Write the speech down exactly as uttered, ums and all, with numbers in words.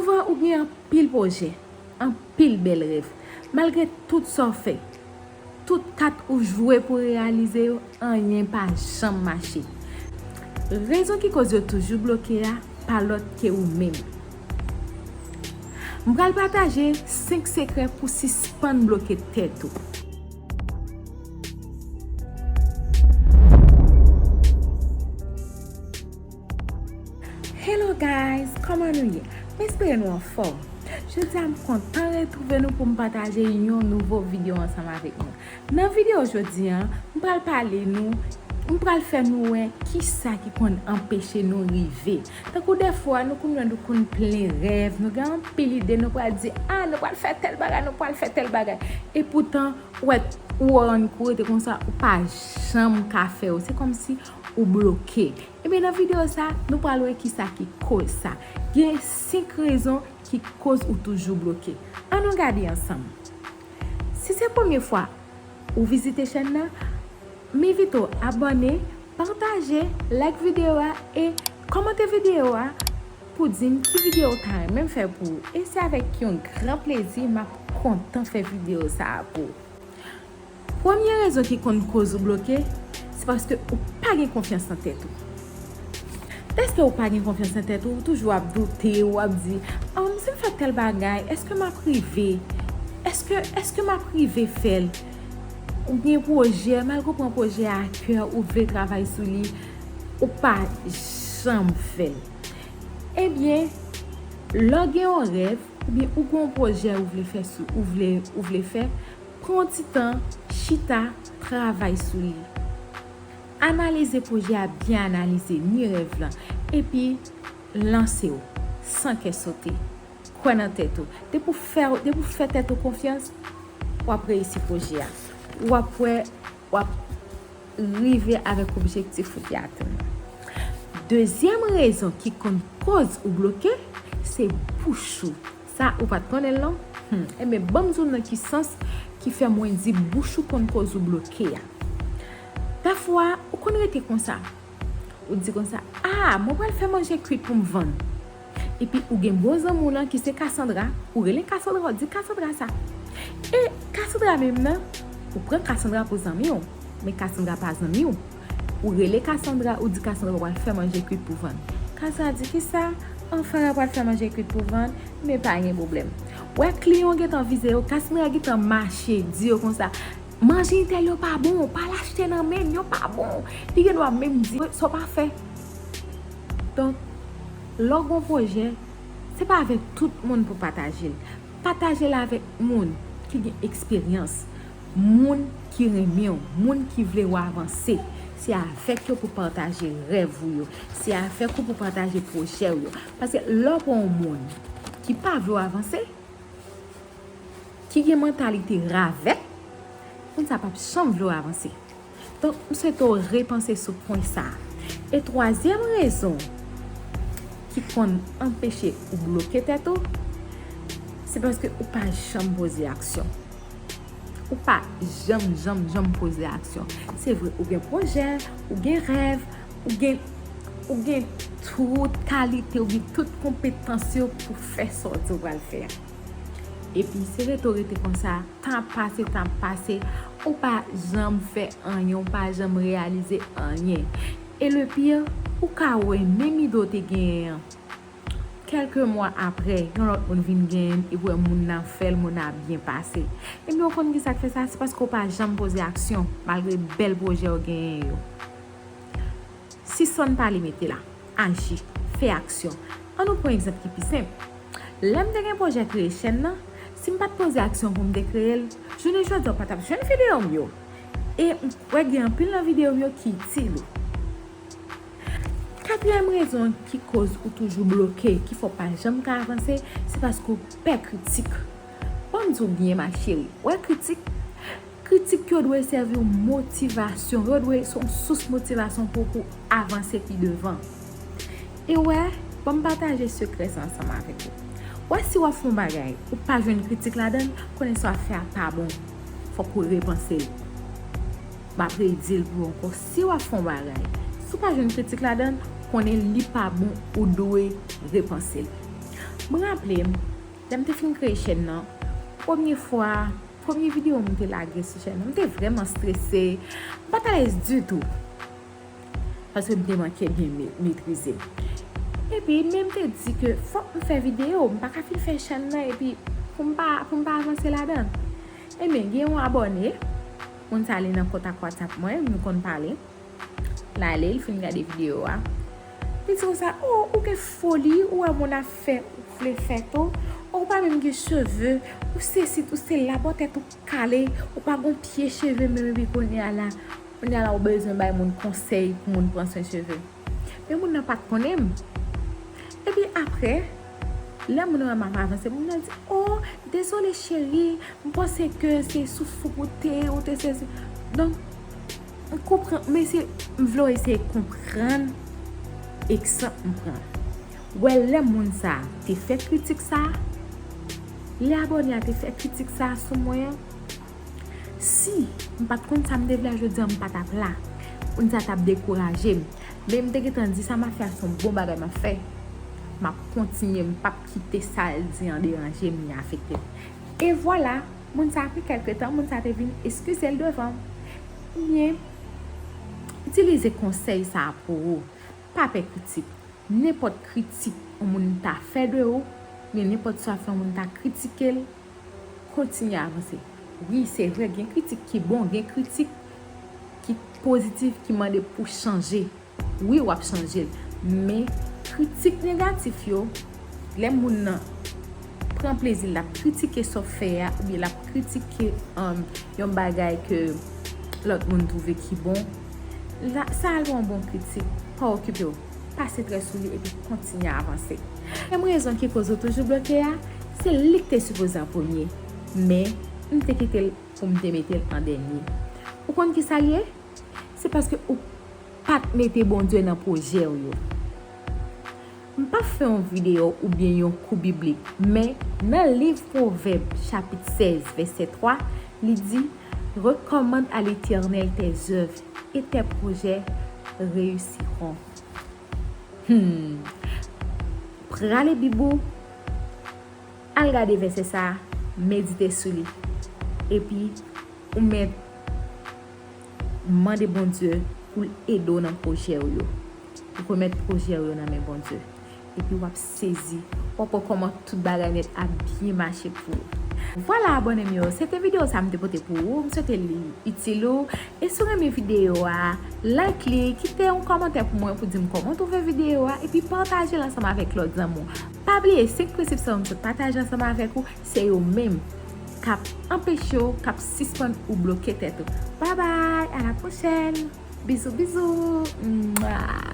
Souvan ou gen anpil pwojè, anpil bèl rèv. Malgre tout sa w fè, tout kat ou jwe pou reyalize yo, anyen pa janm mache. Rezon ki koz yo toujou bloke a pa lòt ke ou menm. M pral pataje senk sekrè pou sispann bloke tèt ou. Hello guys, kòman nou ye? M espere nou anfòm. Jodi a m kontan retwouve nou pou m pataje yon nouvo videyo ansanm avèk nou. Nan videyo jodi a, m pral pale nou, m pral fè nou wè kisa ki konn anpeche nou rive. Tankou dèfwa nou konn wè nou konn plen rèv, nou gen anpil ide, nou pral di, ah, nou pral fè tèl bagay, nou pral fè tèl bagay. Epoutan, ou wè, ou rann kou rete konsa, ou pa janm ka fè yo. Se kòmsi ou bloke. Ebyen, nan videyo sa, nou pral wè kisa ki koz sa. Gen senk rezon ki koz ou toujou bloke. Ann nou gade ansanm. Si se premye fwa ou vizite chèn nan, m envite w abòne, pataje, like videyo a e kòmante videyo a pou di m ki videyo w ta renmen m fè pou ou. E se avèk yon gran plezi m ap kontan fè videyo sa a pou ou. Premye rezon ki konn koz ou bloke, se paske ou pa gen konfyans nan tèt ou. Dèske ou pa gen konfyans nan tèt ou, ou toujou ap doute, ou ap di, ah, si m fè tèl bagay, èske m ap rive? Èske, èske m ap rive fè l? Ou gen pwojè, malgre w pran pwojè a kè, ou vle travay sou li, ou pa janm fè l. Ebyen, lè w gen yon rèv, oubyen ou gen yon pwojè ou vle fè sou, ou vle, ou vle fè, pran yon ti tan, chita, travay sou li. Analize pwojè a, byen analize, ni rèv lan, epi lanse w, san kè sote. Kwè nan tèt ou. Depi w fè, depi w fè tèt ou konfyans, w ap reyisi pwojè a. W ap wè, w ap rive avèk objektif ou te atann. Dezyèm rezon ki konn koz ou bloke, se bouch ou. Sa ou pa t konnen l non? Hmm. Ebyen, ban m di w nan ki sans ki fè mwen di bouch ou konn koz ou bloke a. Pafwa, ou konn rete konsa. Ou di konsa, ah, mwen pral fè manje kwit pou m vann. Epi ou gen bon zanmi w lan ki se Cassandra, ou rele Cassandra, ou di Cassandra sa. E Cassandra menm nan, ou pran Cassandra pou zanmi w, men Cassandra pa zanmi w. Ou rele Cassandra, ou di Cassandra pral fè manje kwit pou vann. Cassandra di kisa? Anfen, mwen pral fè manje kwit pou vann, men pa gen pwoblèm. Wè kliyan w gentan vize yo, Cassandra gentan mache, di yo konsa, manje entèl yo pa bon, pa al achte nan menm, yo pa bon. Li gen dwa menm di sa w pa fè. Donk, lè w gen yon pwojè, se pa avèk tout moun pou pataje l. Pataje l avèk moun ki gen eksperyans, moun ki renmen w, moun ki vle w avanse. Se avèk yo pou pataje rèv ou yo. Se avèk ou pou pataje pwojè w yo. Paske lè w pran yon moun ki pa vle w avanse, ki gen mantalite ravèt, moun sa p ap janm vle w avanse. Donk, m swete w repanse sou pwen sa a. E twazyèm rezon ki konn anpeche ou bloke tèt ou, se paske ou pa janm poze aksyon. Ou pa janm, janm, janm poze aksyon. Se vre, ou gen pwojè, ou gen rèv, ou gen, ou gen tout kalite, ou gen tout konpetans yo pou fè sa w di w pral fè a. Epi, se rete w rete konsa, tan ap pase, tan ap pase, ou pa janm fè anyen, ou pa janm reyalize anyen. E le pire, ou ka wè menm ide w te genyen an, kèlke mwa apre, yon lòt moun vin genyen l, epi w wè moun nan ap fè l, moun nan ap byen pase. Ebyen, ou konn kisa k fè sa? Se paske w pa janm poze aksyon, malgre bèl pwojè w genyen yo. Sispann pale mete la. Aji. Fè aksyon. Ann nou pran egzanp ki pi senp. Lè m te gen pwojè kreye chèn nan, si m pa t poze aksyon pou m te kreye l, jounen jodi a ou pa t ap jwenn videyo m yo. E m kwè gen anpil nan videyo m yo ki itil ou. Katriyèm rezon ki koz ou toujou bloke, ki fè w pa janm ka avanse, se paske w pè kritik. Ban m di w byen, ma chérie, wè kritik, kritik yo dwe sèvi w motivasyon, yo dwe se yon sous motivasyon pou, pou w avanse pi devan. E wè, ban m pataje sekrè sa ansanm avèk ou. Wè, si w ap fè yon bagay, ou pa jwenn kritik ladan l, konnen sa w ap fè a pa bon. Fòk ou repanse l. M ap redi l pou ou ankò, si w ap fè yon bagay, si w pa jwenn kritik ladan l, konnen li pa bon, ou dwe repanse l. M raple m, lè m te fin kreye chèn nan, premye fwa, premye videyo m te lage sou chèn nan, m te vrèman strese. M pa t alèz ditou. Paske m te manke byen me- metrize. Epi, men m te di ke fòk m fè videyo, m pa ka fin fè chèn nan, epi pou m pa, pou m pa avanse ladan. Ebyen, gen yon abòne, moun sa li nan kontak WhatsApp mwen, nou konn pale. L ale, l fin gade videyo a. Li di konsa, "Oh, ou gen foli, ou wè moun ap fè, ou vle fè tou. Ou pa menm gen cheve, ou sesi, ou sela, bò tèt ou kale, ou pa gon pye cheve menm, epi kounye a la, kounye a la ou bezwen bay moun konsèy pou moun pran swen cheve." Men moun nan pa t konnen m. Epi apre, lè moun nan wè m ap avanse, moun nan di, "Oh, dezole cheri, m panse ke se sou fouk ou te, ou te sesi." Donk, m konprann, m eseye, m vle w eseye konprann egzanp m pran. Wè, lè moun sa te fè kritik sa, lè abòne a te fè kritik sa sou mwen an, si m pa t konn sa m te vle a jodi a, m pa t ap la. Moun sa t ap dekouraje m. Men m te gentan di sa m ap fè a se yon bon bagay m ap fè. M ap kontinye, m p ap kite sa l di an deranje m ni afekte m. E vwala, moun sa apre kèlke tan, moun sa te vin eskize l devan m. Ebyen, itilize konsèy sa a pou ou. Pa pè kritik. Nenpòt kritik yon moun ta fè de ou, oubyen nenpòt sa w fè yon moun ta kritike l, kontinye avanse. Wi, se vre, gen kritik ki bon, gen kritik ki pozitif, ki mande pou chanje. Wi, w ap chanje l. Men, kritik negatif yo, lè moun nan pran plezi l ap kritike sa w fè a, oubyen l ap kritike um, yon bagay ke lòt moun twouve ki bon, la, sa a l yon bon kritik, pa okipe w. Pase trè sou li epi kontinye avanse. Menm rezon ki koz ou toujou bloke a, se li k te sipoze an premye. Men, m te kite l pou m te mete l an dènye. Ou konn ki sa l ye? Se paske ou pa t mete Bondye nan pwojè w yo. M p ap fè yon videyo oubyen yon kou biblik, men nan liv Pwovèb, chapit sèz, vèsè twa, li di, Recommande à l'Éternel tes œuvres, et tes projets réussiront. Hmm. Prale Bib ou, al gade vèsè sa a, medite sou li. Epi, ou mèt mande Bondye pou l ede w nan pwojè w yo. Ou remèt pwojè w yo nan men Bondye. Epi w ap sezi. W ap wè kòman tout bagay nèt ap byen mache pou ou. Vwala, abòne m yo. Se te videyo sa m te pote pou ou. M swete li itil ou. E si w renmen videyo a, like li, kite yon kòmantè pou mwen pou di m kòman w twouve videyo a, epi pataje l ansanm avèk lòt zanmi w. Pa bliye, senk prensip sa yo m sot pataje ansanm avèk ou, se yo menm k ap anpeche w, k ap sispann ou bloke tèt ou. Babay, a la pwochèn. Bizou, bizou. Mwa.